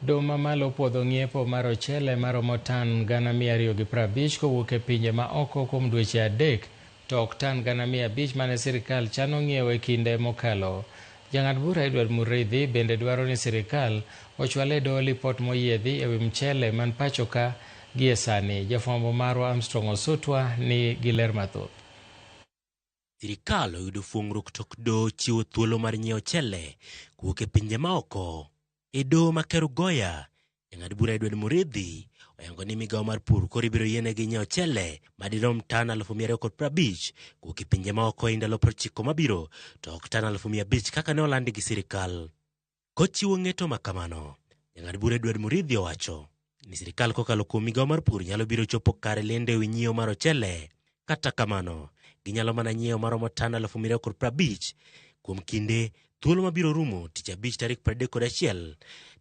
Doho mamalo opuodho ng'iepo mar ochele maromo tan 250,000 kowuok e pinje ma oko kuom dweche 3 to ok tan 500,000 mane sirikal chano ng'iewo e kinde mokalo. Jang'ad bura Edward Muriithi bende dwaro ni sirikal ochwal e doho lipot moyiedhi ewi mchele man pacho ka gie sani. Jafwambo marwa Armstrong Osutwa ni gi ler mathoth. Sirikal oyudo fuong'ruok tok doho chiwo thuolo mar nyiewo ochele kowuok e pinje maoko. E doho ma Kerugoya, jang'ad bura Edward Muriithi oyango ni migawo mar pur koro ibiro yienegi nyiewo ochele madirom tan 250,000 kowuok e pinje maoko e ndalo 90 mabiro to ok tan 500,000 kaka ne olandi gi sirikal. Kochiwo ng'eto ma kamano, jang'ad bura Edward Muriithi owacho ni sirikal kokalo kuom migawo mar pur nyalo biro chopo kare lendo e wi nyiewo mar ochele. Kata kamano, ginyalo mana nyiewo maromo tan 250,000 kuom kinde thuolo mabiro rumo tich abich tarik 31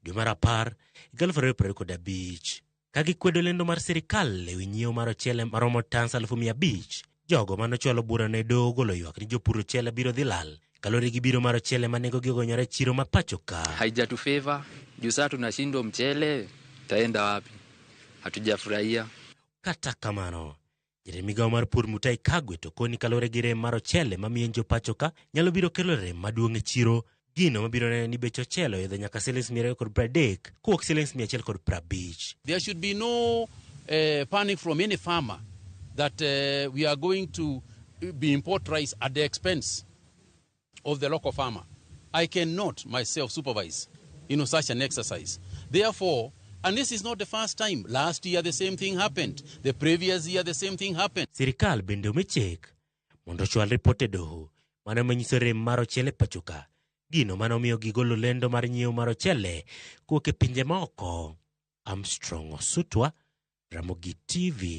dwe mar 10 2025. Ka gikwedo lendo mar sirikal e wi nyiewo mar ochele maromo tans 500,000, jogo manochwalo bura ne doho ogolo ywak ni jopur ochele biro dhi lal kaluwore gi biro mar ochele ma nengogi ogonyore e chiro ma pacho ka. Haijatu favor juu sasa tunashindwa mchele taenda wapi? Hatujafurahia. Kata kamano, jatend migawo mar pur Mutahi Kagwe to koni kaluwore gi rem mar ochele mamiyo jo pacho ka nyalo biro kelo rem maduong' e chiro, gino mabiro neno ni bech ochele oidho nyaka silings 230 kowuok silings 150. There should be no panic from any farmer that we are going to be import rice at the expense of the local farmer. I cannot myself supervise such an exercise. Therefore, and this is not the first time. Last year the same thing happened. The previous year the same thing happened. Sirikal bende omi chik mondo ochwal ripot e doho mano manyiso rem mar ochele pacho ka. Gino mane omiyo gigolo lendo mar nyiewo mar ochele kowuok e pinje maoko. Armstrong Osutwa, Ramogi TV.